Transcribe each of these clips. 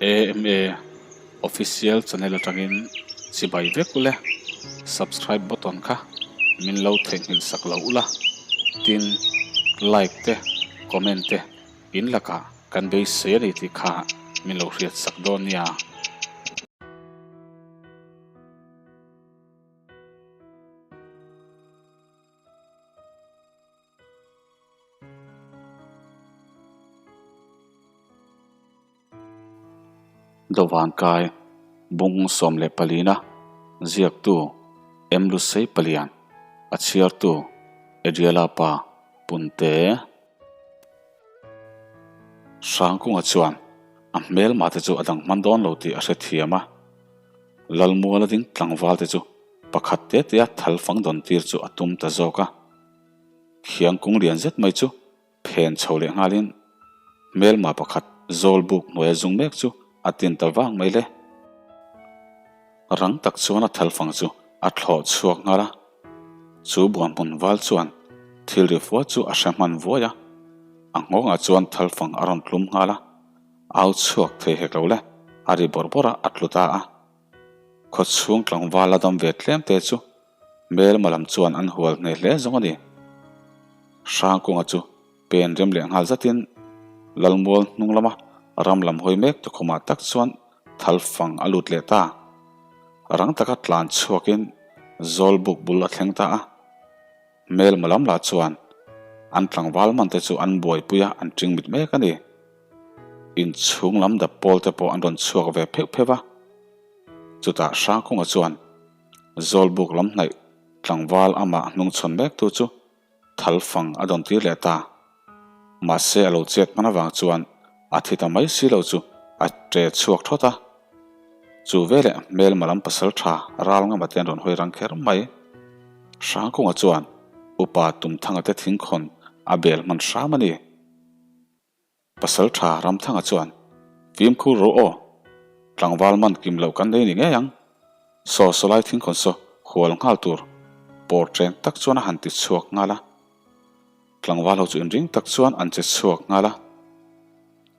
AMA Official channel atangin chibai vek ule, subscribe button kha min lo theihnghilh sak lo ula, tin like te comment te in lakah kan beisei a ni tih kha min lo hriat sak dawn nia. Dawvankai bung 14-a ziaktu M Lusei Palian a chhiartu Adriela pa Punte Hrangkunga chuan a hmelmah te chu a dang hman dawn lo tih a hrethiam a, Lalmuala ding tlangval te chu pakhat te tea thal fang dawn tir chu a tum ta zawk a. Khiang kung lian zet mai chu phen chho leh nghalin hmelma pakhat zawl buk hnuaia zung mek chu a tin ta vang mai le. Rang tak chuan a thal fang chu a thlawh chhuak nghal a, chu buanhmun val chuan thil ri fua chu a hre hman vuai a, a nghawngah chuan thal fang a rawn tlum nghal a, au chhuak thei hek lo le, a ri bawrh bawrh a, a tlu ta a. Khawchhung tlangval a dam ve tlem te chu Hmelma lam chuan an hual hneh hle zawng a ni. Hrangkunga chu pen rem leh nghal zatin Lalmual hnung lama ram lam hawi mek tukhumah tak chuan thal fang a lut leh ta. Rang taka tlan chhuakin Zawlbuk bul a thleng ta a. Hmelma lam lah chuan an tlangval man te chu an buaipui a, an ṭing mit mek a ni. Inchhung lam dap pawl te pawh an rawn chhuak ve pheuh pheuh a. Chutah Hrangkunga chuan Zawlbuk lam hnaih tlangval amah hnungchhawn mektu chu thal fang a dawn tir leh ta. Mahse a lo chet hman avang chuan a thi ta mai si lo chu a ṭe chhuak thawt a. Chu veleh hmelma lam pasal ṭha ral ngama te an rawn hawi rang kher mai. Hrangkunga chuan upa Tumthanga te thingkhawn a bel hman hram a ni. Pasal tha Ramthanga chuan, Fimkhur ro aw, tlangval man kim loh kan nei ni ngei ang. Saw sawlai thingkhawn saw hual nghal tur pawr ṭeng tak chuan a han ti chhuak nghal a. Tlangval ho chu inring tak chuan an che chhuak nghal a.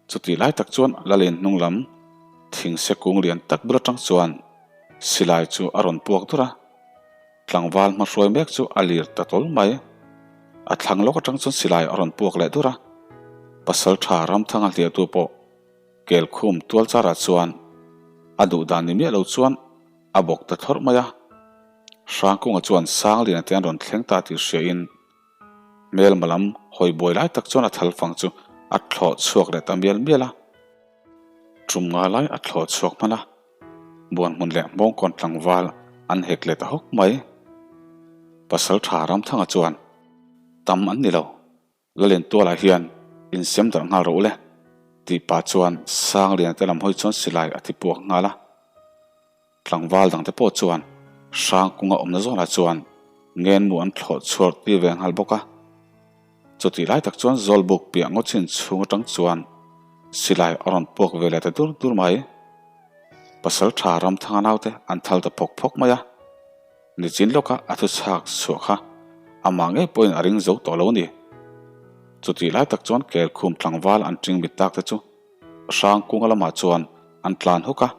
Chutih lai tak chuan Lalin hnung lam thingse kung lian tak bul aṭang chuan silai chu a rawn puak dur a. Tlangval hmahruai mek chu a lir ta tawl mai. A thlang lawk atang chuan silai a rawn puak leh dur a. Pasal tha Ramthanga hliahtu pawh Kelkhum tual charah chuan a duh dan ni miah lo chuan a bawk ta thlawrh mai a. Hrangkunga chuan Sangliana te an rawn thleng ta tih hria in hmelma lam hawi buai lai tak chuan a thal fang chu a thlawh chhuak leh ta mial mial a. Tum nga lai a thlawh chhuak hman a. Buan hmun leh Hmawngkawn tlangval an hek leh ta hawk mai. Pasal tha Ramthanga chuan, Tam an ni lo, Lalentualah hian insem darh nghal rawh u le, tih pah chuan Sangliana te lam hawi chuan silai a ti puak nghal a. Tlangval dangte pawh chuan Hrangkunga awmna zawnah chuan ngenmu an thlawh chhuar tir ve nghal bawk a. Chutih lai tak chuan Zawlbuk piah ngaw chin chhung atang chuan silai a rawn puak ve leh ta dur dur mai. Pasal tha Ramthanga naute an thal ta phawk phawk mai a. Nichin lawka a thu chhak chhuah kha amah ngei pawhin a ring zo tawh lo a ni. Chutih lai tak chuan Kelkhum tlangval an ṭing mit tak te chu Hrangkunga lamah chuan an tlan hawk a,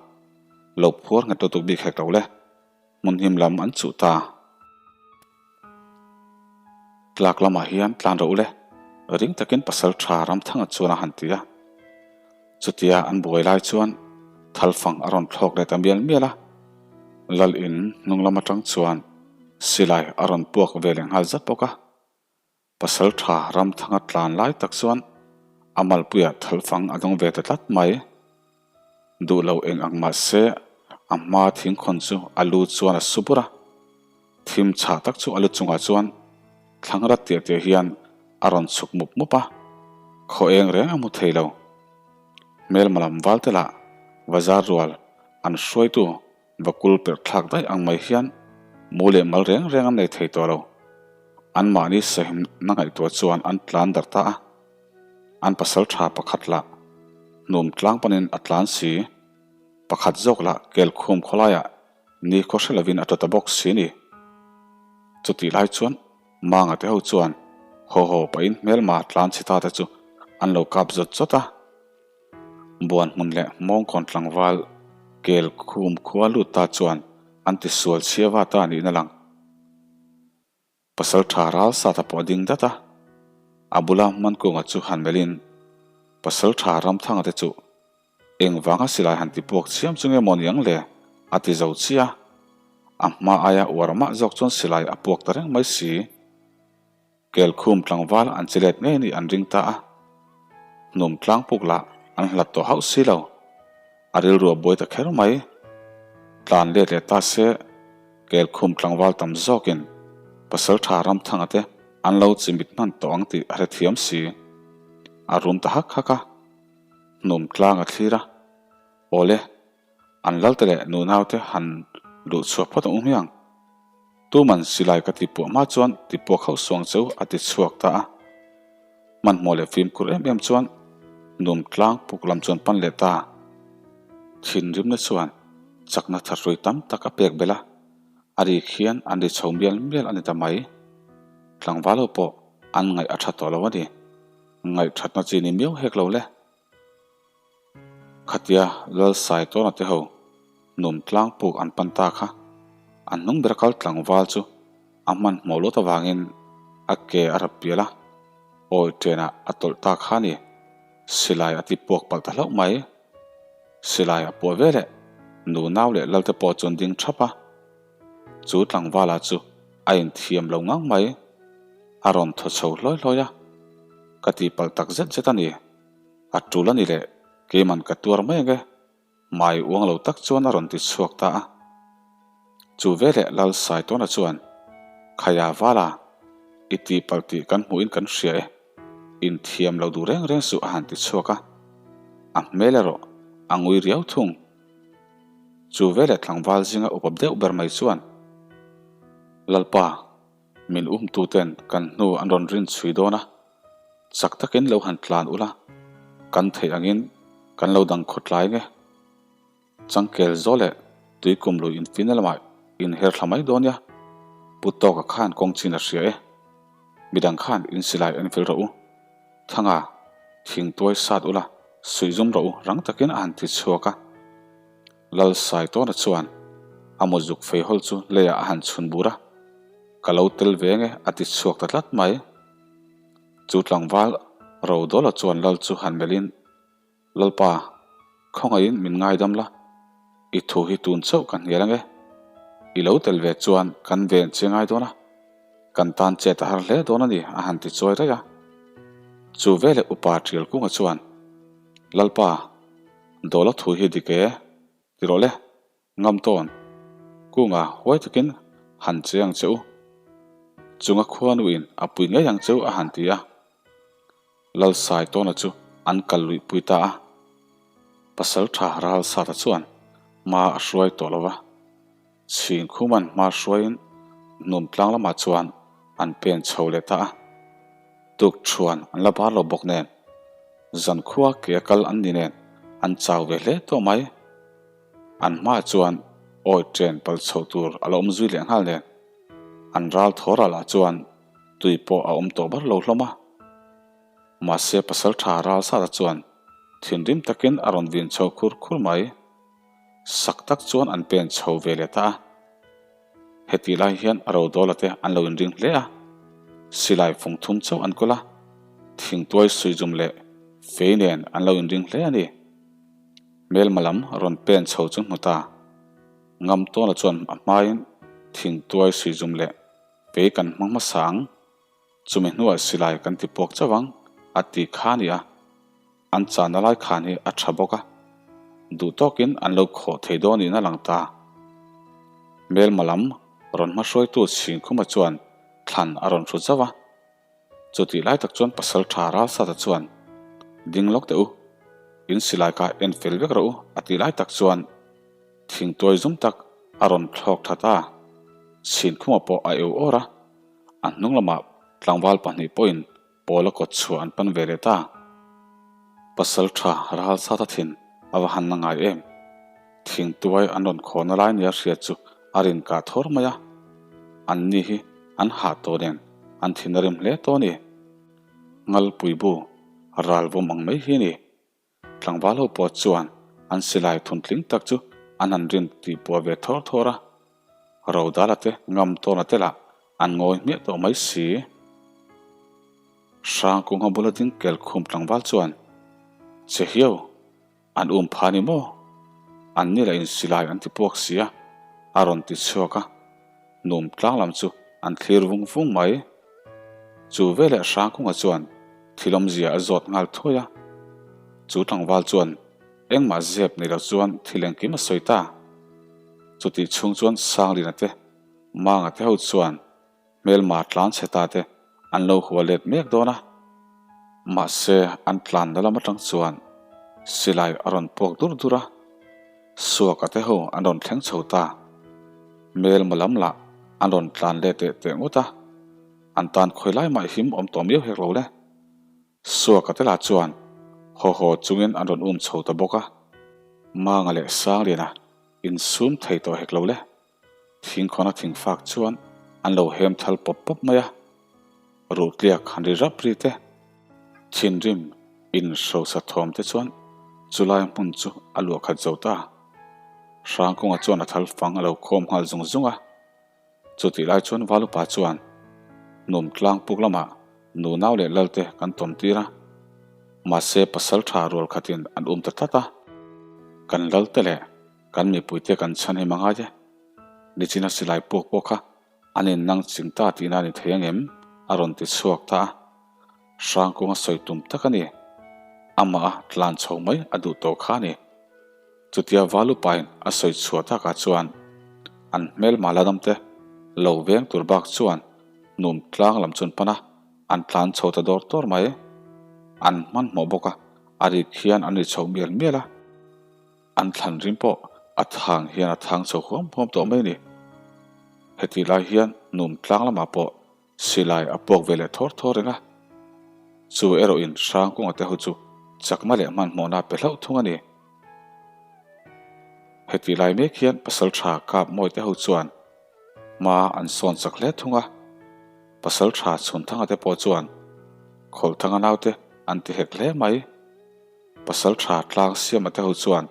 lo phuar nghet lutuk bik hek lo le. Hmun him lam an chuh ta. Tlak lamah hian tlan rawh ule, ring takin pasal tha Ramthanga chuan a han ti a. Chutia an buai lai chuan thalfang a rawn thlawk leh ta mial mial a. Lal in hnung lam atang chuan silai a rawn puak ve leh nghal zat bawk a. Pasal tha Ramthanga tlan lai tak chuan a malpuiah thalfang a dawng ve ta tlat mai. Duh lo eng ang mah se a hma thingkhawn chu a lu chuan a su bur a, thim chhah tak chu a lu chungah chuan thlang rat tiah tiah hian a rawn chhuk mup mup a, khaw eng reng a hmu thei lo. Hmelma lam val te lah bazar rual an hruaitu Vakul perh thlak daih ang mai hian mu leh mal reng reng an nei thei tawh lo. Anmahni sahimna ngaihtuah chuan an tlan darh ta a. An pasal tha pakhat lah hnum tlang panin a tlan si. Pakhat zawk lah kelkhum khawlaiah ni khaw hre lovin a tla ta bawk si ni. Chutih lai chuan Manga te ho chuan haw haw pahin hmelma tlan chhe ta te chu an lo kap zawt zawt a. Buanhmun leh Hmawngkawn tlangval kel khum khua lut ta chuan an ti sual chhia va ta niin a lang. Pasalṭha ral sata pawh a ding dat a, a bula Hmankunga chu han melhin Pasalṭha Ramthanga te chu engvanga silai han ti puak chiam chu nge maw ni ang le? a ti zo chiah a, a hma aia uar mah zawk chuan silai a puak ta reng mai si. Kelkhum tlangval an che let ngei nih an ring ta a, hnum tlang puk lah an hlat tawh hauh si lo. A rilru a buai ta kher mai. Tlan let leh ta se, Kelkhum tlangval tam zawkin Pasaltha Ramthanga te an lo chimit hman tawh ang tih a hrethiam si. A rum ta hak hak a, hnum tlang a thlir a, Awle, An lalte leh nunaute han luh chhuak phawt ang u hmiang. Tuman silai ka ti puah hma chuan ti puak hauh suang che u a ti chhuak ta a. Hmanhmawh leh fimkhur em em chuan num tlang puk lam chuan pan leh ta. Thinrimna chuan chakna thathrui tam tak a pek belh a, a rik hian an ri chho mial mial a ni ta mai. Tlangval ho pawh an ngaih a tha tawh lo a ni. Ngaihthatna chi ni miau hek lo le. Khatia Lal Saitawna te ho num tlang puk an pan ta kha an hnung ber kal tlangval chu a hmanhmawh luat avangin a ke a rap pial a, awi ṭenah a tawlh ta kha a ni. Silai a ti puak palh ta hlauh mai. Silai a puah veleh nu nau leh Lal te pawh chu an ding ṭhap a, chu tlangvala chu a inthiam lo ngang mai. A rawn thaw chho hlawi hlawi a, ka tihpalh tak zet zet a ni. A tul a ni leh, keiman ka tuar mai ang e, hmai uang lo tak chuan a rawn ti chhuak ta a. Chu veleh Lal Saitawna chuan, Khaia Vala, i tihpalh tih kan hmuhin kan hria e, inthiam lo duh reng reng suh a han ti chhuak a. A hmel erawh a ngui riau thung. Chu veleh tlangval zinga upa deuh ber mai chuan, Lalpa, min umtuten kan hnu an rawn rin chhui dawn a, Chak takin lo han tlan ula, kan theih angin kan lo dang khawtlai nge. Changkel zaw leh tuikum lui infina lamah inher thla mai dawn nia. Pu Tawka khan kawng chin a hria e. Midang khan insilai en fel rawh u. Thanga, thingtuai sat ula, suih zum rawh u rang takin a han ti chhuak a. Lal Saitawna chuan a mawzuk feihawl chu leiah a han chhun bur a, Ka lo tel ve nge a ti chhuak ta tlat mai. Chu tlangval Rodawla chuan Lal chu han melhin, Lalpa, khawngaihin min ngaidam la, i thu hi tun chauh ka hnial ange. I lo tel ve chuan kan ven che ngai dawn a, kan tan chet a har hle dawn a ni a han ti chawi raih a. Chu veleh upa Tialkunga chuan, Lalpa, Dawla thu hi dik e, ti rawh le. Ngam tawn, Kunga huai takin han che ang che u. Chunga khuanuin a pui ngei ang che u a han ti a. Lalsai tawna chu an kal luih pui ta a. Pasal tha Ralsata chuan hma a hruai tawh lo va. Chhingkhuman hma hruaiin hnum tlang lamah chuan an pen chho leh ta a. Tuk thuan an la bar lo bawk nen, zankhua ke a kal an ni nen an chau ve hle tawh mai. An hmaah chuan awi chen pal chhoh tur a la awm zui leh nghal nen, an ral thaw ralah chuan tui pawh a awm tawh ber lo hlawm a. Mahse pasal tha ral zata chuan thinrim takin a rawn vin chho khur khur mai. Sak tak chuan an pen chho ve leh ta a. Hetih lai hian a rodawla te an lo inring hle a, silai fung thum chauh an kawl a, thingtuai suihzum leh fei nen an lo inring hle a ni. Hmelma lam rawn pen chho chu hmu ta. Ngam tawna chuan a hmain thingtuai suihzum leh fei kan hmang hmasa ang, chumi hnuah silai kan ti puak chauh ang a ti kha a ni a. An chahna lai khan hi a tha bawk a, duh tawkin an lo khawh thei dawn in a lang ta. Hmelma lam rawn hmahruaitu Chhingkhuma chuan thlan a rawn hru zauh a. Chutih lai tak chuan pasal tha Ralsata chuan, Ding lawk teh u, in silai kha en fel vek rawh u a tih lai tak chuan thingtuai zum tak a rawn thlawk tha ta. Chhinkhuma pawh a eu awr a, a hnung lamah tlangval pahnih pawhin Pawla kawt chhuah an pan ve leh ta. Pasal tha Ralsata thin a va han la ngai em? Thingtuai an rawn khawhna lai nia hriat chu a rin kah thawr mai a. An ni hi an hah tawh nen an thin a rim hle tawh a ni. Ngalpui bu ral vawm ang mai hi a ni. tlangval ho pawh chuan an silai thuntling tak chu an han rin tih puah ve thawr thawr a. Rodala te ngam tawna te lah an ngawi hmiah tawh mai si. Hrangkunga bula ding kel khum tlangval chuan, Che hiau, an um pha ni maw? An ni lah in silai an ti puak sia, a rawn ti chhuak a. Num tlang lam chu an thlir vung vung mai. Chu veleh Hrangkunga chuan thil awmzia a zawt nghal thuai a. Chu tlangval chuan engmah zep nei lo chuan thil engkim a sawi ta. Chutih chhung chuan Sanglina te, Manga te ho chuan hmelma tlan chhe ta te an lo hua let mek dawn a. Mahse an tlanna lam atang chuan silai a rawn puak dur dur a, Suaka te ho an rawn thleng chho ta. Hmelma lam lah an rawn tlan let teh teh ngawt a, an tan khawi lai mah him awm tawh miau hek lo le. Suaka te lah chuan haw haw chungin an rawn um chho ta bawk a, Manga leh Sangliana insum thei tawh hek lo le. Thingkhawna thingfak chuan an lo hem thal pawp pawp mai a, ruhtliak han ri rap ri te, thinrim inhrosa thawm te chuan chulai hmun chu a luah khat zo ta. Hrangkunga chuan a thal fang a lo khawm nghal zung zung a. Chutih lai chuan Valupa chuan Num tlang puk lamah nunau leh lalte kan tawm tir a, mahse pasal tha rual khatin an um ta tlat a, kan lalte leh Kan mipuite kan chhan hi mangai e. Nichina silai puak pawh kha an in nang ching ta tihna a ni thei ang em? a rawn ti chhuak ta a. Hrangkunga sawi tum tak a ni. Amah a tlan chho mai a duh tawh kha a ni. Chutia Valupain a sawi chhuah takah chuan an hmelma la damte lo veng tur bak chuan hnum tlang lam chu an pan a, an tlan chho ta dawr dawr mai. An hmanhmawh bawk a, a rik hian an ri chho mial mial a. An thlan rim pawh a thang hian a thang chho huam huam tawh mai a ni. Hetih lai hian num tlang lamah pawh silai a puak ve leh thawr thawr reng a. Chu erawhin Hrangkunga te ho chu chakna leh hmanhmawhna a pe hlauh thung a ni. Hetih lai mek hian Pasaltha Kap Mawi te ho chuan hma an sawn chak hle thung a. Pasaltha Chhunthanga te pawh chuan Khawlthanga naute an ti hek hle mai. Pasal tha tlang siama te ho chuan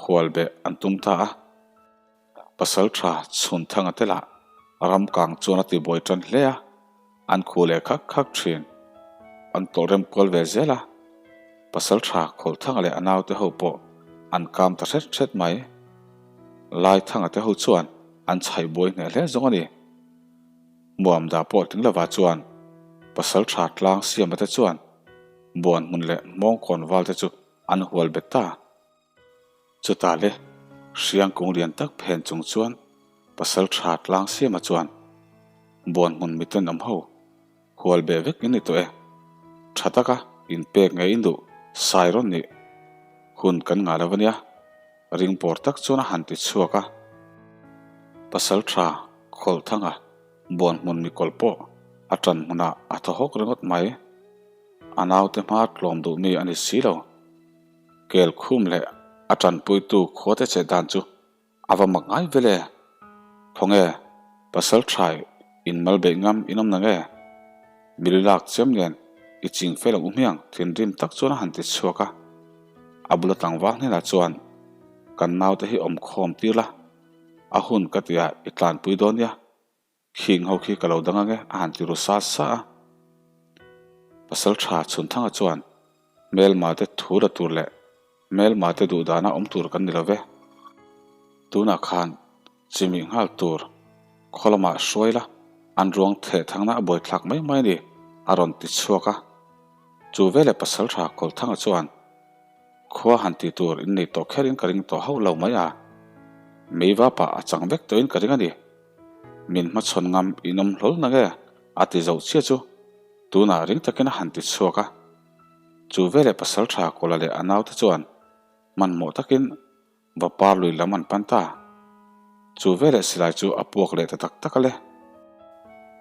hual beh an tum ta a, pasal tha chhun thanga te lah ram kang chuan a ti buai tan hle a, an khuh leh khak khak thin. An tawlh rem kual ve zel a, pasal tha Khawlthanga leh a naute ho pawh an kam ta hret hret mai. Laithanga te ho chuan an chhaih buai hneh hle zawng a ni. Muamda pawh tling lova chuan pasal tha tlang siama te chuan Buan hmun leh mawngkawn val te chu an hual bet ta. Chutah le, hriang kung lian tak phen chung chuan pasal tha tlang siama chuan buan hmun miten awm ho hual beh vek in ni tawh e. Tha taka inpek ngei in duh sai rawn nih hun kan ngah lo a nia. Ring pawr tak chuan a han ti chhuak a. Pasal tha Khawlthanga buan hmun mikawlh pawh a tan hmunah a thaw hawk ringawt mai. A naute hma tlawm duh mi a ni si lo. Kel khum leh a tanpuitu khuate chet dan chu a va mak ngai vel e. Khawnge, pasal thai in mal beih ngam in awm nange? Mili lak chiam nen i ching fel ang u hmiang thinrim tak chuan a han ti chhuak a. A bula tlangval hnenah chuan, Kan naute hi awm khawm tir la, a hun ka tia i tlanpui dawn nia. Khing ho khi ka lo dang ange a han ti ru sa sa a. Pasal tha Chhunthanga chuan hmelma te thu la tur leh hmelma te duh dana awm tur kan ni lo ve. Tunah khan chimih nghal tur khaw lamah hruai la an ruang theh thangna a buaithlak mai mai a ni a rawn ti chhuak a. Chu veleh Pasal tha Kawlthanga chuan Khua han ti tur in nei tawh kherin ka ring tawh hauh lo mai a, meivapah a chang vek tawhin ka ring a ni. Min hmachhawn ngam in awm hlawl na nge? a ti zoh chiah chu tunah ring takin a han ti chhuak a. Chu veleh pasal tha Kawla leh a naute chuan hmanhmawh takin vapar lui lam an pan ta. Chu veleh silai chu a puak leh ta tak tak a le.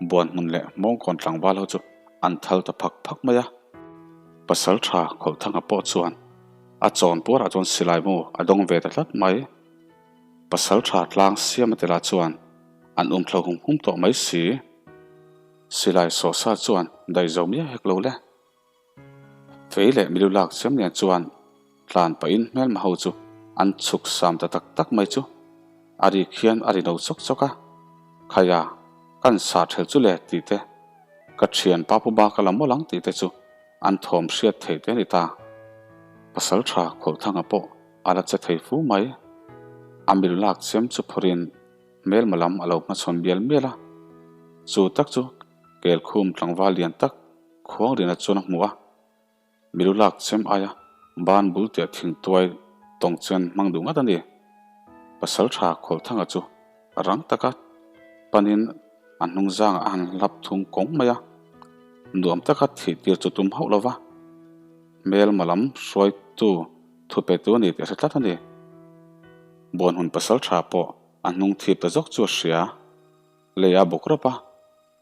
Buan hmun leh Hmawngkawn tlangval ho chu an thal ta phak phak mai a. Pasal tha Khawlthanga pawh chuan a chawn puarah chuan silai mu a dawng ve ta tlat mai. Pasal tha tlang siam a tela chuan an um thlo hum hum tawh mai si. Silai sawhsa chuan daih zo miah hek lo le. Fei leh milu lak chiam nen chuan. Tlan pahin hmelma ho chu an chhuk sam ta tak tak mai chu a rik hian a ri no chawk chawk a, Khaia, kan sa ṭhel chu le tih te, ka ṭhian pa pu ba ka la mawlh ang tih te chu an thawm hriat theih te a ni ta. Pasalṭha Khawlhthanga pawh a la che thei fu mai. A mil lak chem chu phawrhin hmelma lam a lo hmachhawn mial mial a, chu tak chu Kelkhum tlangval lian tak Khuangrina chuan a hmu a. Milu lak chem aia ban bul tia thingtuai tawng chuan hmang duh ngat a ni. Pasalṭha Khawlthanga chu rang taka panin a hnung zangah a han hlap thung kawng mai a, nuam taka thih tir chu tum hauh lo va, hmelma lam hruaitu thupetu a ni tih a hre tlat a ni. Buanhun pasalṭha pawh a hnung thip ta zawk chu a hria. Lei a bawk rawp a.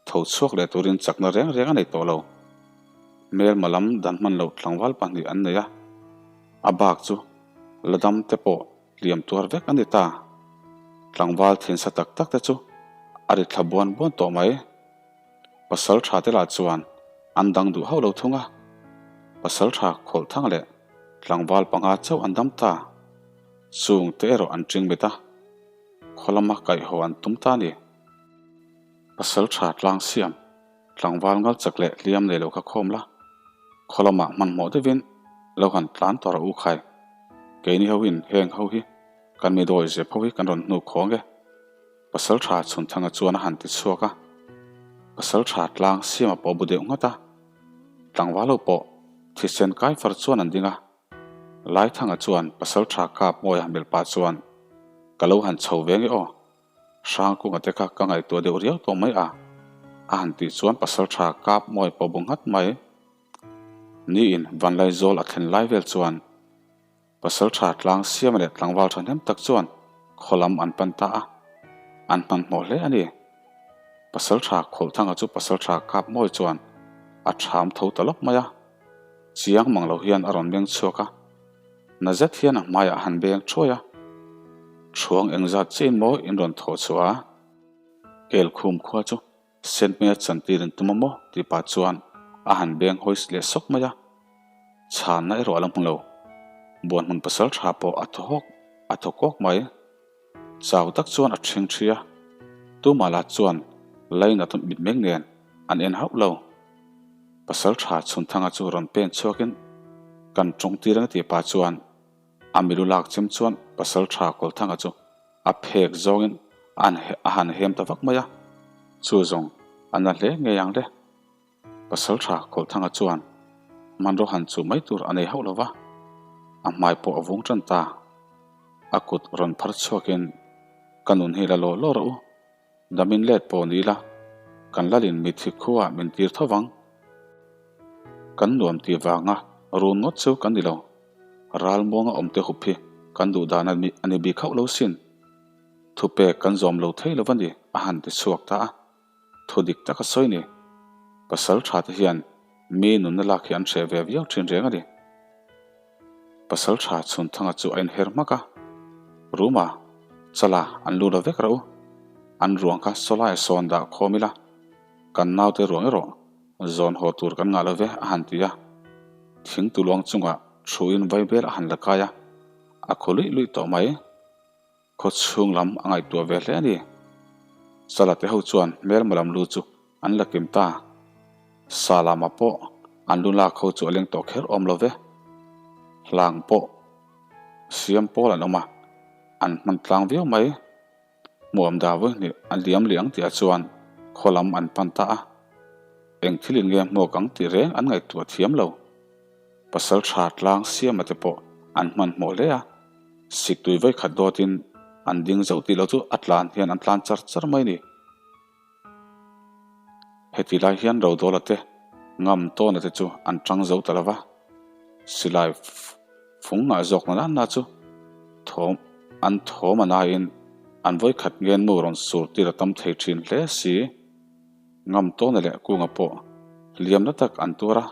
Tho chhuak leh turin chakna reng reng a nei tawh lo. Hmelma lam dan hman loh tlangval pahnih an nei a, a bak chu la dam te pawh hliam tuar vek a ni ta. Tlangval thinsa tak tak te chu a ri thla buan buan tawh mai. Pasal tha te lah chuan an dang duh hauh lo thung a, pasal tha khawlh thang leh tlangval panga chauh an dam ta. Chung te erawh an ṭing mit a, khaw lama kaihhaw an tum ta a ni. Pasal tha tlang siam, tlangval ngal chak leh hliam nei lo kha khawm la, khaw lamah hmanhmawh deuhin lo han tlan tawh rawh u khai. Keini ho in heng ho hi kan mi dawi zep ho hi kan rawn hnuk khawng e. Pasal tha Chhunthanga chuan a han ti chhuak a, pasal tha tlang siam a pawh bu deuh nghat a, tlangval ho pawh thisen kai far chuan an ding a, Laithanga chuan pasal tha kap ngawi a melh pah chuan ka lo han chho ve nge aw. Hrangkunga te kha ka ngaihtuah deuh riau tawh mai a, a han tih chuan pasaltha kap mawi pawh bu nghat mai. Niin Vanlaizawl a thlen lai vel chuan pasaltha tlang siama leh tlangval thahnem tak chuan khaw lam an pan ta a, an hmanhmawh hle a ni. Pasaltha Khawlhthanga chu pasaltha kap mawi chuan a ṭham tho ta lawk mai a, chiang mang lo hian a rawn meng chhuak a. Na zet hian a hmaiah a han beng thuai a, Thuang engzat chiahin maw in rawn thawh chhuah a? Kelkhum khua chu Sentmea chantir in tum a maw? tih pah chuan a han beng hawi leh sawk mai a, chhanna erawh a la hmu lo. Buanhmun pasal tha pawh a thaw hawk a thaw kawk mai. Chau tak chuan a ṭhing ṭhi a, tumah lah chuan lainat mitmeng nen an en hauh lo. Pasalṭha Chhunthanga chu rawn pen chhuakin kan ṭawng tir ang tih pah chuan a milu lak chem chuan Pasalṭha Kawlthanga chu a phek zawngin a han hem ta vak mai a, chu zawng a na hle ngei ang le. Pasalṭha Kawlthanga chuan hmanraw han chuh mai tur a nei hauh lo va, a hmai pawh a vung ṭan ta. A kut rawn phar chhuakin, Ka nun hi la law law rawh u, damin let pawh ni ila, kan lalin mitthi khuaah min tir tho vang. Kan nuam tih vanga run ngawt chu kan ni lo, ralmuanga awmte hup hi kan duh dan a ni bik hauh lo sin. Thupek kan zawm lo thei lo va ni, a han ti chhuak ta a. Thu dik tak a sawi ni. Pasal tha te hian mi nunna lak hi an hreh ve viau thin reng a ni. Pasal tha Chhunthanga chu a inher hmak a, Ruma, Chala an lu la vek rauh. An ruang kha sawlai a sawn dah khawm ila, kan naute ruang erawh zawn haw tur kan ngah lo ve a han ti a. Thing tuluang chungah thuin vaibel a han la kai a, a khaw luih luih tawh mai. Khaw chhung lam a ngaihtuah ve hle a ni. Sala te ho chuan hmelma lam lu chu an la kim ta. Salama pawh an lu lak ho chu a leng tawh kher awm lo ve. Hlang pawh siam pawl an awm a, an hman tlang viau mai. Hmuam da vawihnih a liam leh ang tihah chuan khaw lam an pan ta a. Eng thil in nge hmuak ang tih reng an ngaihtuah thiam lo. Pasal tha tlang siama te pawh an hmanhmawh hle a, siktui vawikhat dawtin an ding zauh tih lo chu a tlan hian an tlan char char mai a ni. Heti lai hian Rodawla te ngam tawna te chu an tang zo ta lo va, silai fung ngah zawk na na na chu thawm an thawm a naiin an vawikhat ngenmu rawn sur tir a tam thei thin hle si. Ngam tawna leh kunga pawh hliamna tak an tuar a.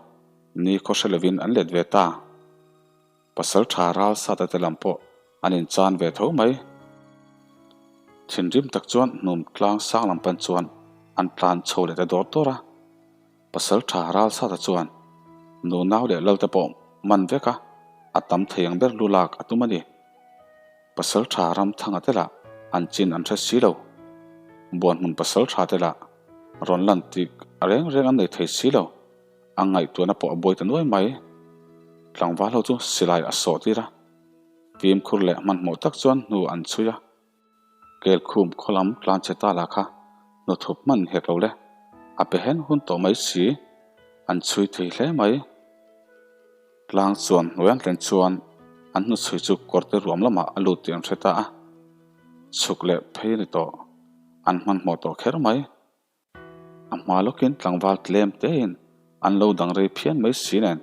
Ni khaw hre lovin an let ve ta. Pasal tha ral sata te lam pawh an inchan ve tho mai. Thinrim tak chuan hnum tlang sang lam pan chuan an tlan chho leh ta dawr dawr a. Pasal tha ral sata chuan nunau leh lal te pawh man vek a. A tam thei ang ber lu lak a tum a ni. Pasalṭha Ramthanga te lah an chin an hre si lo. Buanhmun pasalṭha te lah rawn lan tik reng reng an nei thei si lo. A ngaihtuahna pawh a buai ta nuai mai. Tlangval ho chu silai a sawh tir a. Fimkhur leh hmanhmawh tak chuan hnu an chhui a. Kelkhum khawlam tlan che ta lah kha hnawthup hman hek lo le, a pe hen hun tawh mai si, an chhui thei hle mai. Tlang chuan hnuai an tlen chuan an hnuchhui chu kawrte ruam lamah a lut tih an hre ta a, chhuk leh phei a ni tawh, an hmanhmawh tawh kher mai. A hma lawkin tlangval tlem tein an lo dang rei phian mai si nen,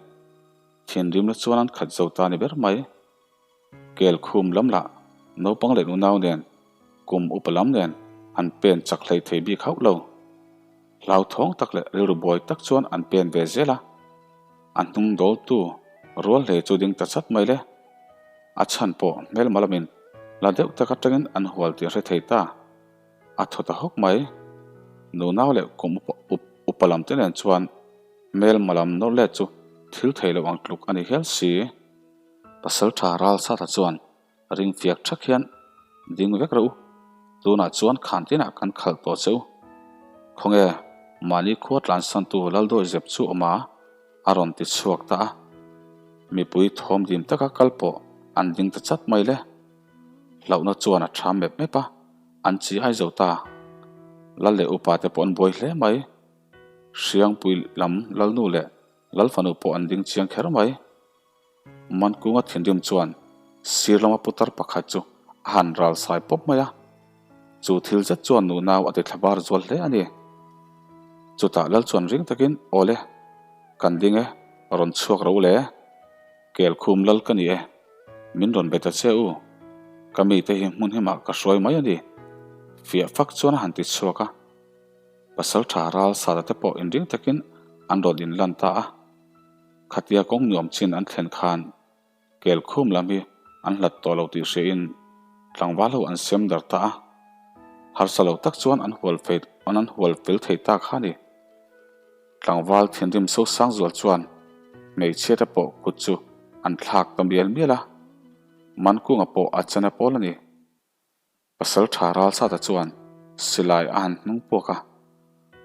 thinrimna chuan an khat zo ta ni ber mai. Kelkhum lam lah naupang leh nunau nen, kum upa lam nen an pen chak hlei thei bik hauh lo. Hlauthawng tak leh rilru buai tak chuan an pen ve zel a, a hnung dawltu rual hlei chu ding ta chat mai le. A chhan pawh hmelma lamin la deuh tak atangin an hual tih a hre thei ta. A thaw ta hawk mai. Nunau leh kum upa lam te nen chuan hmelma lam nawr let chu thil thei lo ang tluk a ni hial si. Pasaltha Ralsata chuan ring fiak thak hian ding vek reuh u, tunah chuan khan tinah kan khalh tawh che u. Khawnge mahni khua tlansantu Laldawi zep chu awm a? a rawn ti chhuak ta a. Mipui thawm dim taka kal pawh an ding ta chat mai le. Hlauhna chuan a tha mep mep a, an chi ai zo ta. Lal leh upa te pawh an buai hle mai. Hriangpui lam Lalnu leh Lalfanu pawh an ding chiang kher mai. Mankunga thinrim chuan sir lama putar pakhat chu a han ral sai pawp mai a, chu thil zet chuan nunau a ti thlabar zual hle a ni. Chutah Lal chuan ring takin, Awle, kan ding e, rawn chhuak ro le. Kelkhum lal ka ni e, min rawn be ta che u, ka mite hi hmun himah ka hruai mai a ni, fiah fak chuan a han ti chhuak a. Pasaltha ral sata te pawh inring takin an rawn inlan ta a, khatia kawng nuam chin an thlen khan Kelkhum lam hi an hlat tawh lo tih hriain tlangval ho an sem dar ta a, harsa lo tak chuan an hual fei an hual fel thei ta kha a ni. Tlangval thinrim sosang zual chuan hmeichhia te pawh kut chu an thlak ta mial mial a, Mankunga pawh a chana pawl a ni. Pasal tha Ralsata chuan silai a han hnung puak a,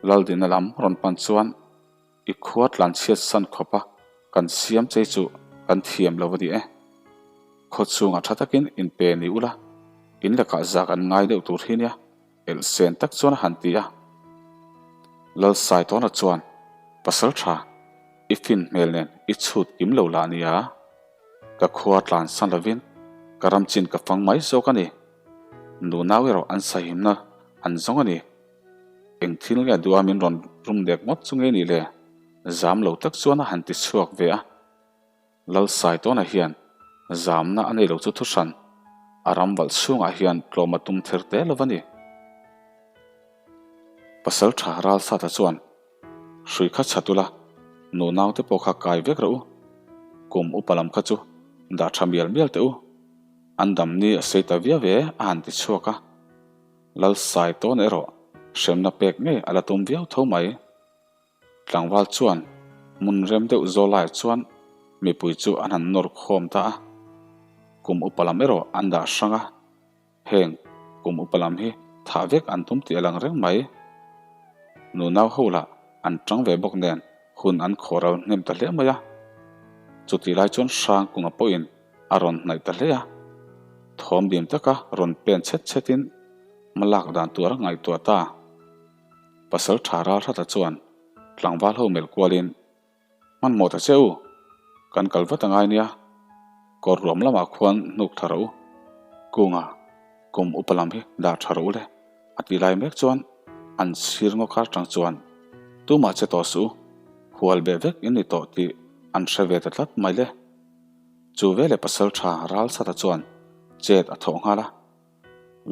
Laldina lam rawn pan chuan i khua tlanchhiat san khawp a kan siam chei chu kan thiam lo a ni e. Khaw chhungah tha takin inpe ni ula, in lakah zak an ngai deuh tur hi nia. Elhsen tak chuan a han ti a. Lalsaitawna chuan, Pasal tha, i fin hmel nen i chhut kim lo lah nia. Ka khua tlan san lovin ka ram chin ka fang mai zawk a ni. Nunau erawh an sahimna an zawng a ni. Eng thil nge duha min rawn rum dek ngawt chu nge nih le? Zam lo tak chuan a han ti chhuak ve a. Lalsaitawna hian zamna a nei lo chu thuhran a ram valh chhungah hian tlawm a tum ther te lo va ni. Pasal tha Ralsata chuan hrui kha chhat ula, nunau te pawh kha kai vek rawh u, kum upa lam kha chu dah tha mial mial teh u, an dam ni a sei ta viau e a han ti chhuak a. Lalsaitawna erawh hremna pek ngei a la tum viau tho mai. Tlangval chuan hmun rem deuh zaw laiah chuan mipui chu an han nawr khawm ta a, kum upa lam erawh an dah hrang a, heng kum upa lam hi thah vek an tum tih a lang reng mai. Nunau ho lah an tang ve bawk nen hun an khawh ral hnem ta hle mai a, chutih lai chuan hrang kunga pawhin a rawn hnaih ta hle a, thawm dim taka rawn pen chhet chhetin hma lak dan tur a ngaihtuah ta. Pasal tha ral hrata chuan tlangval ho melh kualin, Hmanhmawh ta che u, kan kal vat angai nia, kawr ruam lamah khuan hnuk tha rawh u, kunga kum upa lam hi dah tha rawh u le, a ti lai mek chuan an sir ngaw kar tang chuan tumah che tawh suh u, hual beh vek in ni tawh tih an hre ve ta tlat mai le. Chu veleh pasal tha ral sata chuan chet a thawh nghal a,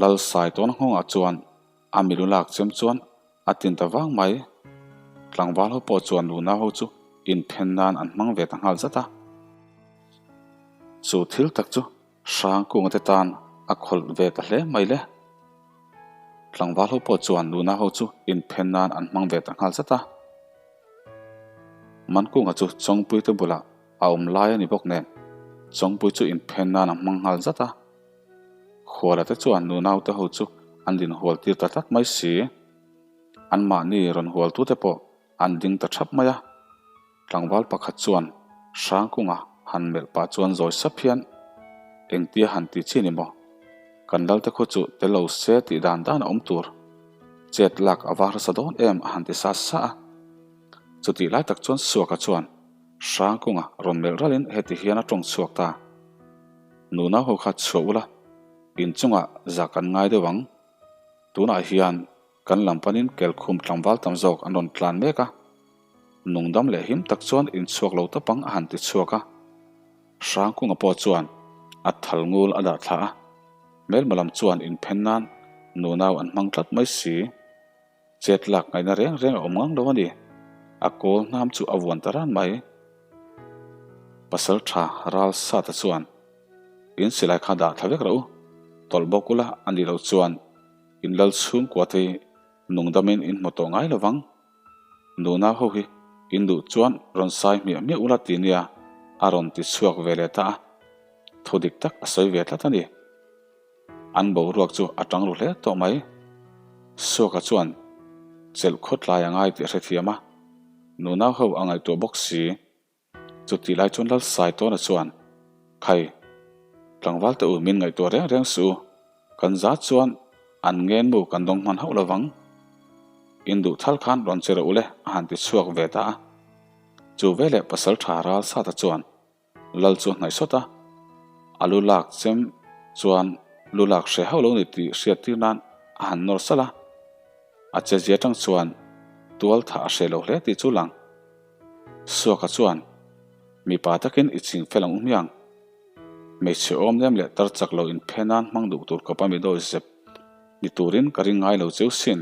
Lal Saitawna nghawngah chuan A milu lak chem chuan a tin ta vang mai. Tlangval ho pawh chuan nunau ho chu inphen nan an hmang ve ta nghal zat a. Chu thil tak chu Hrangkunga te tan a khawlh ve ta hle mai le. Tlangval ho pawh chuan nunau ho chu inphen nan an hmang ve ta nghal zat a. Mankunga chu Chawngpuite bulah a awm lai a ni bawk nen. Chawngpui chu inphen nan a hmang nghal zat a. Khuala te chuan nunaute ho chu an din hual tir ta tlat mai si. Anmahni rawn hualtute pawh an ding ta thap mai a. Tlangval pakhat chuan Hrangkunga han melh pah chuan zawi sap hian, Engtia han ti chi ni maw? Kan lalte khu chu tel lo se tih dan dan a awm tur. Chet lak a va harsa dawn em a han ti sa sa a. Chutih lai tak chuan Suaka chuan Hrangkunga rawn melh ralin heti hian a tawng chhuak ta. Nunau ho kha chhuah ula, inchungah zah kan ngai deuh ang. Tunah hian Kan lam panin kelkhum tlangval tam zawk an rawn tlan mek a, nungdam leh him tak chuan inchhuak lo tawp ang a han ti chhuak a. Hrangkunga pawh chuan a thal ngul a dah thla a, hmelma lam chuan inphen nan nunau an hmang tlat mai si. Chet lak ngaihna reng reng a awm ngang lo a ni. A kawl hnam chu a vuan ta ran mai. Pasal tha ral sata chuan, In silai kha dah thla vek rawh u, tawlh bawk ula a nih loh chuan In lal chhungkua te hi nungdamin in hmu tawh ngai lovang. Nuna ho hi in duh chuan rawn sai hmiah hmiah ula ti nia a rawn ti chhuak ve leh ta a. Thu dik tak a sawi ve tlat a ni. An boruak chu a tang ru hle tawh mai. Suaka chuan chelh khawtlai a ngai tih a hrethiam a. Nuna ho a ngaihtuah bawk si. Chutih lai chuan Lalsaitawna chuan, Khai, tlangval te u min ngaihtuah reng reng suh u, kan za chuan an ngen mu kan dawng hman hauh lovang. In duh thal khan rawn che rawh u le a han ti chhuak ve ta a. Chu veleh pasal tha ral sata chuan Lal chu a hnaih sawt a, a lu lak chem chuan lu lak hre hauh lo ni tih hriat tir nan a han nawr salh a. A chezia atang chuan tual thah a hre lo hle tih chu lang. Suaka chuan, Mipa takin i ching fel ang u hmiang. Hmeichhe awm nem leh tar chak lo inphe nan hmang duh tur khawpa mi dawi zep ni turin ka ring ngai lo cheu sin.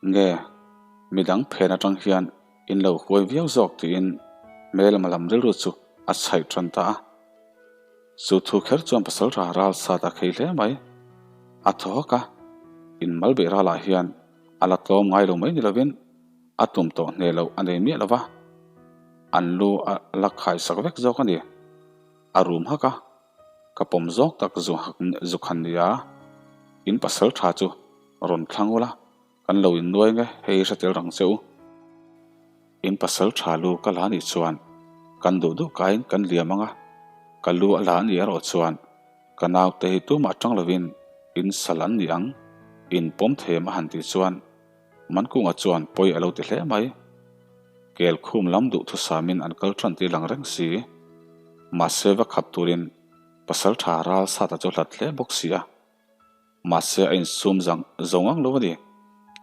Nge, midang phen atang hian in lo huai viau zawk tiin hmelma lam rilru chu a chhaih tan ta a. Chu thu kher chuan pasal ra ral sat a khei hle mai. A thaw hawk a, inmal beih ralah hian a la tlawm ngai lo mai ni lovin, A tum tawh hne loh a nei miah lo va, an lu a la khaisak vek zawk a ni. A rum hak a, ka pawm zawk tak zuk han ni a, in pasal tha chu rawn thlang ula, kan lo innuai nge hei hre tel rang che u. In pasal tha lu ka la nih chuan kan duh duh kaiin kan liam ang a, ka lu a la a nih erawh chuan ka naute hi tumah tang lovin in sal an ni ang, in pawm them a han tih chuan Mankunga chuan pawi a lo ti hle mai. Kel khum lam duh thusamin an kal tan tih lang reng si. Mahse va khap turin pasal tha ral sata chu hlat hle bawk si a. Mahse a insum zang zo ngang lo a ni.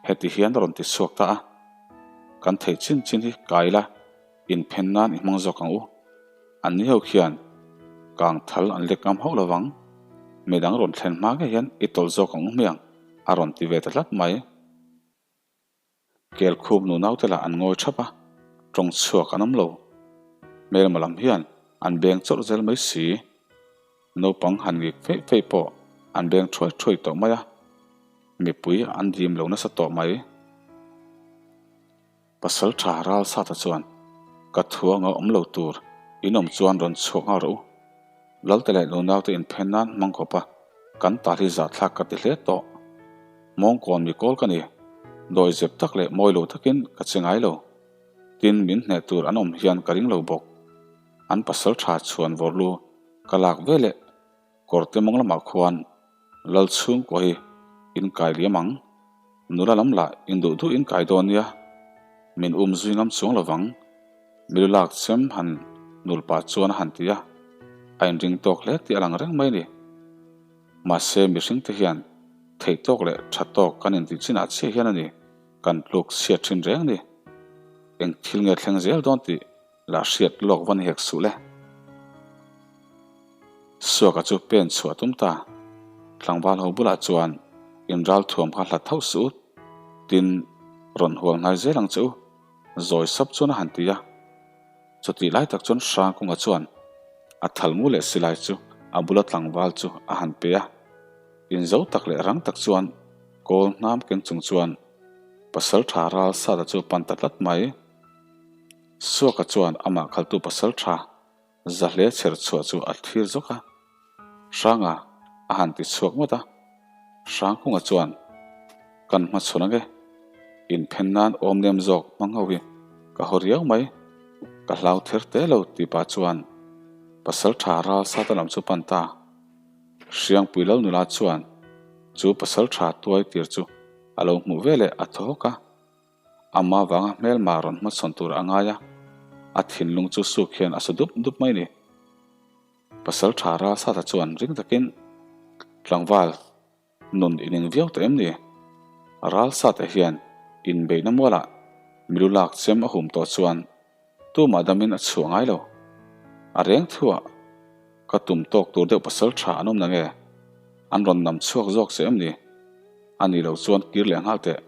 Heti hian a rawn ti chhuak ta a. Kan theih chin chin hi kai la, inphen nan i hmang zawk ang u. An ni ho khian kang thal an lek ngam hauh lovang. Midang rawn thlen hma ngei hian i tawlh zawk ang u hmiang a rawn ti ve ta tlat mai. Kelkhup nu naute lah an ngawi thap a, tawng chhuak an awm lo. Hmelma lam hian an beng chawrh zel mai si. Naupang han ngik feih feih pawh an beng thuai thuai tawh mai a, mipui an dim lo nasa tawh mai. Pasal tha ral sata chuan, Ka thu anga awm lo tur in awm chuan rawn chhuak nghal rawh u. Lalte leh nunaute inphen nan hmang khawp a, kan tal hi zahthlak ka ti hle tawh. Mawngkawn mi kawl ka ni. Dawi zep tak leh mawi lo takin ka che ngai lo. Tin, min hneh tur an awm hian ka ring lo bawk. An pasal tha chhuan vawrlu ka lak ve leh Kawrte mawng lamah khuan Lal chhungkua hi in kai liam ang. Nula lam lah in duh duh in kai dawn nia. Min um zui ngam chuang lovang. Milu lak chem han nul pah chuan a han ti a, a inring tawk hle tih a lang reng mai a ni. Mahse mihring te hian theih tawk leh tha tawk kan intih chinah chiah hian a ni kan tluk chhiat thin reng ni. Eng thil nge thleng zel dawn tih La hriat lawk va ni hek suh le. Suaka chu pen chhuah tum ta. Tlangval ho bulah chuan in ral thuam kha hlat hauh suh u, tin rawn hual ngai zel ang che u, zawi sap chuan a han ti a. Chutih lai tak chuan Hrangkunga chuan a thalmu leh silai chu a bula tlangval chu a han pe a. Inzo tak leh rang tak chuan kawl hnam keng chung chuan pasal tha ral sata chu a pan ta tlat mai. Suaka chuan amah khaltu pasal tha. Zahle chher chhuah chu a thlir zawk a. Hranga a han ti chhuak ngawt a. Hrangkunga chuan, Kan hmachhawn ange, inphen nan awm nem zawk hmang ho hi ka haw riau mai, ka hlau ther te lo tih pah chuan Pasaltha Ralsata lam chu pan ta. Hriangpui lo nula chuan chu Pasaltha tuai tir chu a lo hmuh veleh a thaw hawk a. Ama vanga hmelma rawn hmachhawn tur a ngai a, a thinlung chu suk hian a su dup dup mai ni. Pasaltha Ralsata chuan ring takin, Tlangval, nun i ning viau tawh em ni? Ralsata hian inbeihna mualah milu lak chem a hum tawh chuan tumah damin a chhuah ngai lo. A reng thuah ka tum tawk tur deuh pasaltha an awm nange? An rawn nam chhuak zawk che em ni? A nih loh chuan kir leh nghal teh.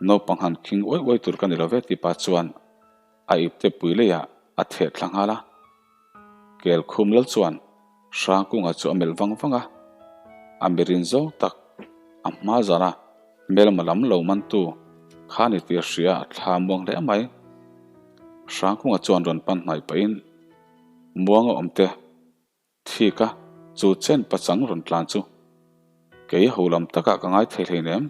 Naupang han khing uai uai tur ka ni lo ve tih pa chuan a ipte pui leiah a theh thla nghal a. Kel khum lal chuan Hrangkunga chu a melh vang vang a, a mirin zawng tak a hma zana hmelma lam lo mantu kha ni tih a hria a thla muang hle mai. Hrangkunga chuan rawn pan hnaih pahin muanga awmte Thik a, chu chen pachang rawn tlan chu kei ho lam takah ka ngai thei hleinem.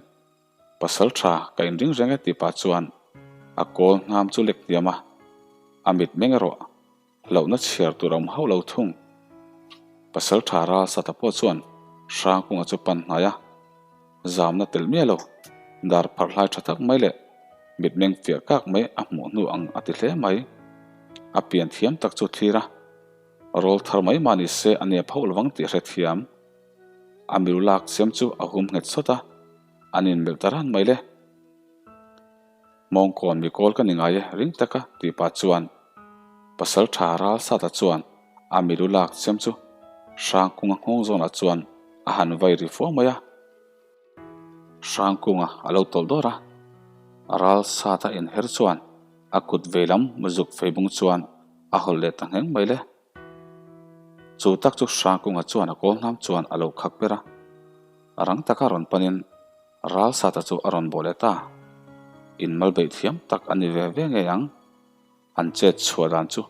Pasal tha ka inring reng e tih pah chuan a kawl hnam chu lek hniam a, a mit meng erawh hlauhna chhiar tur a awm hauh lo thung. Pasal tha ral sata pawh chuan Hrangkunga chu pan hnai a, zamna tel miah lo, dar pharh hlai tha tak mai leh mitmeng fiah kak mai a hmuh hnu ang a ti hle mai. A pian thiam tak chu thlir a. Rawl thar mai mah ni se a nep hauh lovang tih hrethiam. A milu lak siam chu a hum nghet sawt a, an inmelh ta ran mai le. Mawngkawn mi kawl ka ni ngai e ring taka tih pah chuan pasal tha ral sata chuan a milu lak siam chu Hrangkunga nghawng zawnah chuan a han vai ri fua mai a. Hrangkunga a lo tawlh dawr a, ral sata inher chuan a kut veilam muzuk feibung chuan a hawlh leh ta ngheng mai le. Chu tak chu Hrangkunga chuan a kawl hnam chuan a lo khak ber a, rang taka rawn panin Ralsata chu a rawn bawh leh ta. Inmal beih thiam tak a ni ve ve ngei ang. An chet chhuah dan chu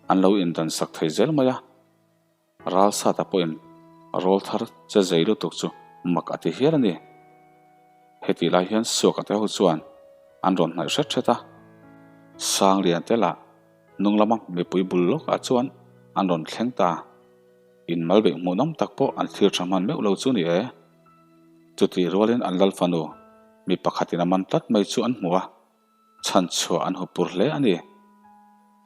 an lo indan sak thei zel mai a. Ralsata pawhin rawl thar che zei lutuk chu mak a ti hial a ni. Hetih lai hian Suaka te ho chuan an rawn hnaih hret hret a. Sanglian te lah hnung lama mipui bul lawkah chuan an rawn thleng ta. Inmal beih hmuhnawm tak pawh an thlir tha hman meuh lo chu ni e. Chutih rualin an lal fanu mi pakhatin a man tlat mai chu an hmu a. Chhan chhuah an hupur hle a ni.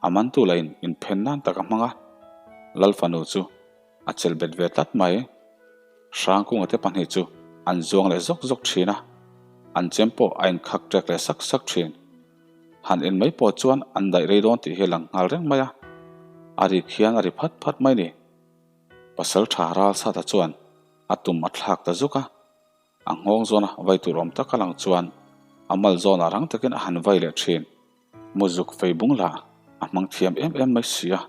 A mantu lahin inphen nan tak a hmang a, Lal fanu chu a chelh bet ve tlat mai. Hrangkunga te pahnih chu an zuang leh zawk zawk thin a, an chem pawh a inkhak ṭek leh sak sak thin. Han en mai pawh chuan an daih rei dawn tih hi a lang nghal reng mai a, a rik hian a ri phat phat mai ni. Pasalṭha Ralsata chuan a tum a thlak ta zuk a. A nghawng zawna vai tur awm tak a lang chuan a mal zawnah rang takin a han vai leh thin. Muzuk fei bung lah a hmang thiam em em mai si a.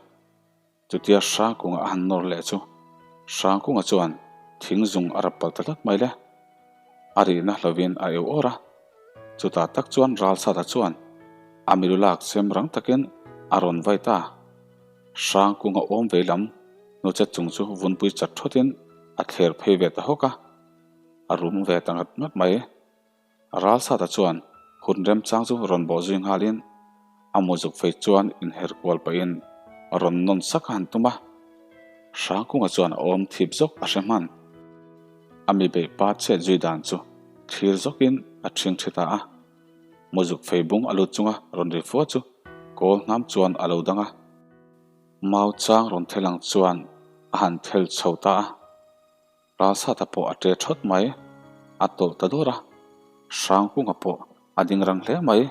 Chutia Hrangkunga a han nawr leh chu Hrangkunga chuan thing zung a rap palh ta tlat mai le. A rihna hlovin a eu awr a. Chutah tak chuan Ralsata chuan a milu lak chem rang takin a rawn vai ta. Hrangkunga awm vei lam hnuchet chung chu vunpui chat thawtin a thler phei ve ta hawk a. A rum ve ta ngat ngat mai. Ralsata chuan hun remchang chu rawn bawh zui nghalin a muzuk fei chuan inher kual pahin rawn nawn sak a han tum a. Hrangkunga chuan a awm thip zawk a hre hman. A mi beih pa chhet zui dan chu thlir zawkin a ṭhing ṭhi ta a. Muzuk fei bung a lut chunga rawn ri fua chu kawl hnam chuan a lo dang a. Mau chang rawn thel ang chuan a han thel chho ta a. Ralsata pawh a ṭe ṭhawt mai, a tawlh ta dawr a, Hrangkunga pawh a ding rang hle mai.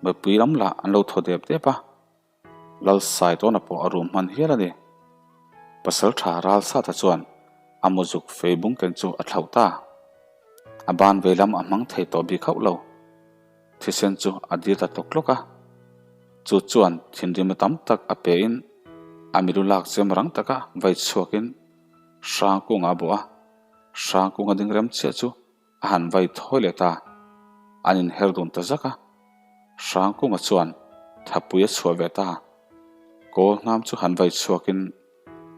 Mipui lam lah an lo thaw dep dep a, Lalsaitawna pawh a rum hman hial a ni. Pasalṭha Ralsata chuan a muzuk fei bung ken chu a thlauh ta. A ban vei lam a hmang thei tawh bik hauh lo. Thisen chu a dil ta tlawk tlawk a, chu chuan thinrimna tam tak a pein a milu lak chem rang taka vai chhuakin Hrangkunga a bawh a, Hrangkunga ding rem chiah chu a han vai thawi leh ta. An inher dun ta zak a, Hrangkunga chuan thapui a chhuah ve ta. Kawl hnam chu han vai chhuakin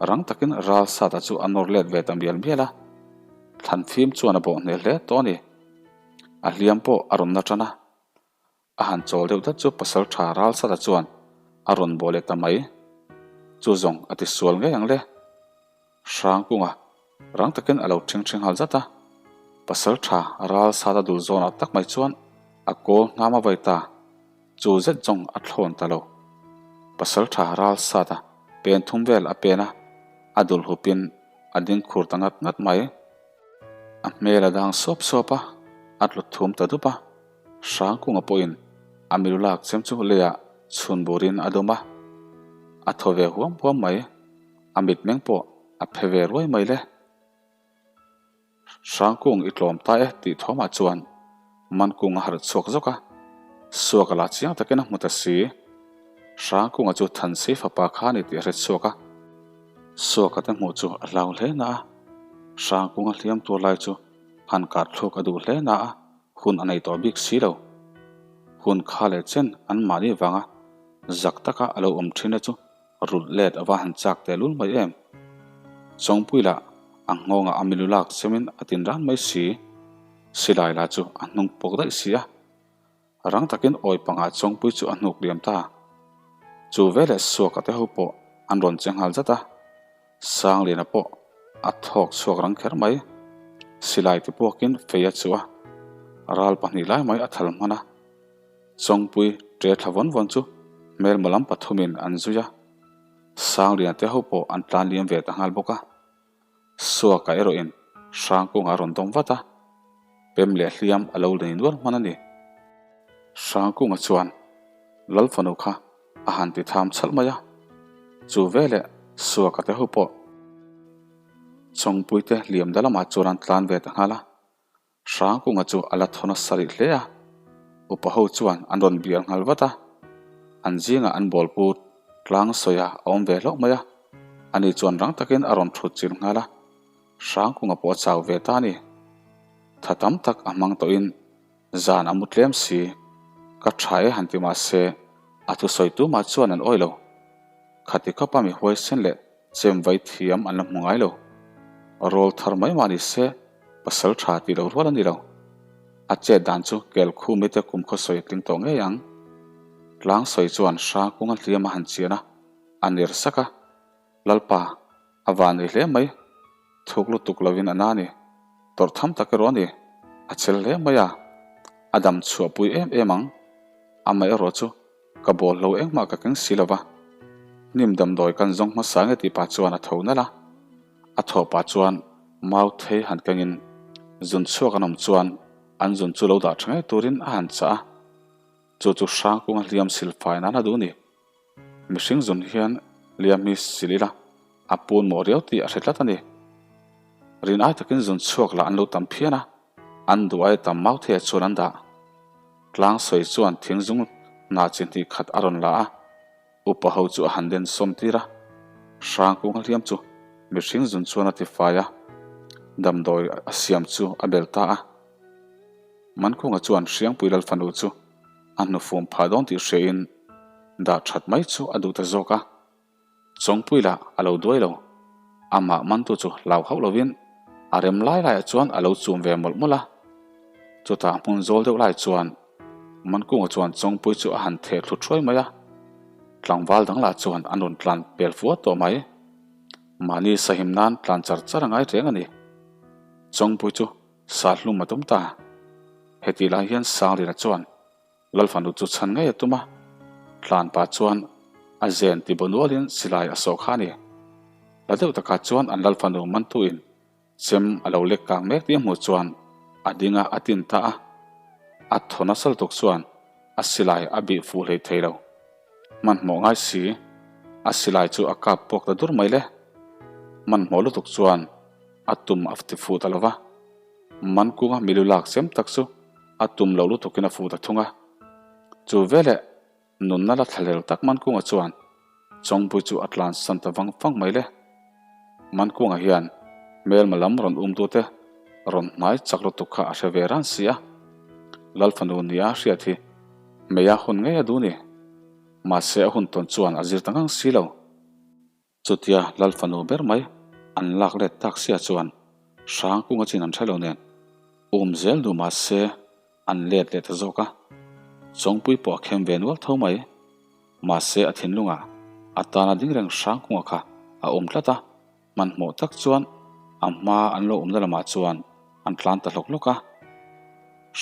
rang takin Ralsata chu a nawr let ve ta mial mial a. Thlan fim chuan a bawh hneh hle tawh a ni. A hliam pawh a rawn na tan a. A han chawl deuh dat chu pasal tha Ralsata chuan a rawn bawh leh ta mai. Chu zawng a ti sual ngei ang le. Hrangkunga rang takin a lo ṭhing ṭhing nghal zat a. Pasal tha Ralsata dul zawnah tak mai chuan a kawl hnam a vai ta. Chu zet zawng a thlawn ta lo. Pasal tha Ralsata pen thum vel a pen a, a dul hupin a ding khur ta ngat ngat mai. A hmel a dang suap suap a, a tlu thum ta dup a. Hrangkunga pawhin a milu lak chem chu leiah chhun burin a dawm a, a thaw ve huam huam mai. A mitmeng pawh a phe ve ruai mai le. Hrangkung i tlawm ta e tih thawmah chuan Mankung a harh chhuak zawk a, Suaka lah chiang takin a hmu ta si. Hrangkunga chu Thansei fapa kha a ni tih a hre chhuak a, Suaka te hmuh chu a hlau hle na a, Hrangkunga hliam tur lai chu han kah thluk a duh hle na a, Hun a nei tawh bik si lo. Hun kha leh chen an mahni vanga zak taka a lo awm thin na chu rulh let a va han chak teh lul mai em. Chawngpui lah a nghawngah a milu lak chemin a tin ran mai si. Silai lah chu a hnung pawk daih si a. Rang takin awi pangah Chawngpui chu a hnuk liam ta. Chu veleh Suaka te ho pawh an rawn che nghal zat a. Sangliana pawh a thawk chhuak rang kher mai. Silai ti puakin fei a chuh a, ral pahnih lai mai a thal hman a. Chawngpui ṭe thla vawn vawn chu hmelma lam pathumin an zui a, Sangliana te ho pawh an tlan liam ve ta nghal bawk a. Suaka erawhin Hrangkunga a rawn dawm vat a, pem leh hliam a lo nei nual hman a ni. Hrangkunga chuan Lalfanu kha a han ti tham chhalh mai a, chu veleh Suaka te ho pawh Chawngpuite hliam da lamah chuan an tlan ve ta nghal a, Hrangkunga chu a la thaw nasa rih hle a, upa ho chuan an rawn bial nghal vat a, an zingah an bawlpu tlang sawi a awm ve hlauh mai a, ani chuan rang takin a rawn thut chilh nghal a, Hrangkunga pawh a chau ve ta a ni. Tha tam tak a hmang tawhin Zan a mu tlem si, ka tha e han ti mah se, a thusawi tumah chuan an awi lo. Khati khawpa mi huaisen leh chem vai thiam an la hmu ngai lo. Rawl thar mai mah ni se, pasal tha tih lo rual a ni lo. A chet dan chu kel khumi te kum khaw sawi a tling tawh ngei ang. Tlang sawi chuan Hrangkunga hliam a han chian a, a ner sak a, Lalpa, a van nei hle mai. Thuk lutuk lovin a na ni. Tawrh tham tak erawh a ni. A chel hle mai a. A dam chhuah pui em em ang. Amaherawh chu ka bawl hlo engmah ka keng si lova. Hnim damdawi kan zawng hmasa nge tih pah chuan a tho nalh a. A thawh pah chuan mau thei han kengin zun chhuak an awm chuan an zun chu lo dah tha ngei turin a han chah a. Chu chu Hrangkunga hliam silfai nan a duh ni. Mihring zun hian liam hi sil ila a pun mawh riau tih a hre tlat a ni. Rin ai takin zun chhuak lah an lo tam phian a, an duh ai tam mau theiah chuan an dah. Tlang sawi chuan thing zung hnah chi hnih khat a rawn la a, upa ho chu a han den sawm tir a. Hrangkunga hliam chu mihring zun chuan a ti fai a, damdawi a siam chu a bel ta a. Mankunga chuan Hriangpui Lalfanu chu a hnufum phah dawn tih hriain dah that mai chu a duh ta zawk a. Chawngpui lah a lo duai lo. Amah mantu chu hlau hauh lovin a rem lai laiah chuan a lo chum ve mawlh mawlh a. Chutah hmun zawl deuh lai chuan Mankunga chuan Chawngpui chu a han theh thlu thuai mai a. Tlangval dang lah chuan an rawn tlan pel fuat tawh mai. Mahni sahim nan tlan char char a ngai reng a ni. Chawngpui chu Sa hlum a tum ta. Hetih lai hian Sanglina chuan Lalfanu chu chhan ngei a tum a, tlan pah chuan a zen ti baw nualin silai a sawh kha a ni. La deuh takah chuan an Lalfanu mantuin chem a lo lek kang mek tih a hmuh chuan a ding a, a tin ta a. A thaw nasa lutuk chuan a silai a bih fuh hlei thei lo. Hmanhmawh ngai si, a silai chu a kap puak ta dur mai le. Hmanhmawh lutuk chuan a tum a ti fuh ta lo va, Mankunga milu lak chem tak chu a tum loh lutukin a fuh ta thung a. Chu veleh nunna la thlahlel tak Mankunga chuan Chawngpui chu a tlan san ta vang vang mai le. Mankunga hian hmelma lam rawn umtute rawn hnai chak lutuk kha a hre ve ran si a, Lalfanu nia hriat hi hmeia hun ngei a duh ni. Mahse a hun tawn chuan a zir ta ngang si lo. Chutia Lal fanu ber mai an lak let tak sia chuan Hrangkunga chin an hre lo nen um zel duh mahse an let leh ta zawk a. Chawngpui pawh a khem ve nual tho mai. Mahse a thinlungah a tana ding reng Hrangkunga kha a awm tlat a. Hmanhmawh tak chuan a hma an lo awmna lamah chuan an tlan ta hlawk hlawk a.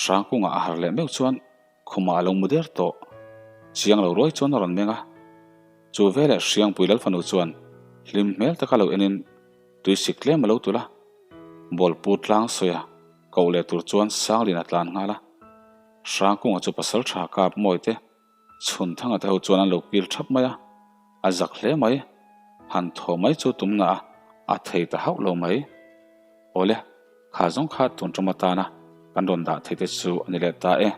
Hrangkunga a harh leh meuh chuan Khumah a lo mu der tawh. Chiang lo ruai chuan a rawn meng a. Chu veleh Hriangpui Lalfanu chuan hlim hmel taka lo enin tuisik tlem a lo tulh a. Bawlpu tlang sawia koh leh tur chuan Sanglin a tlan nghal a. Hrangkunga chu pasal tha kap mawi te chhun thanga te ho chuan an lo kil thap mai a. A zak hle mai. Han thaw mai chu tumna a a thei ta hauh lo mai. Awle, kha zawng kha tun ṭawm atana kan rawn dah theih te chu a ni leh ta e.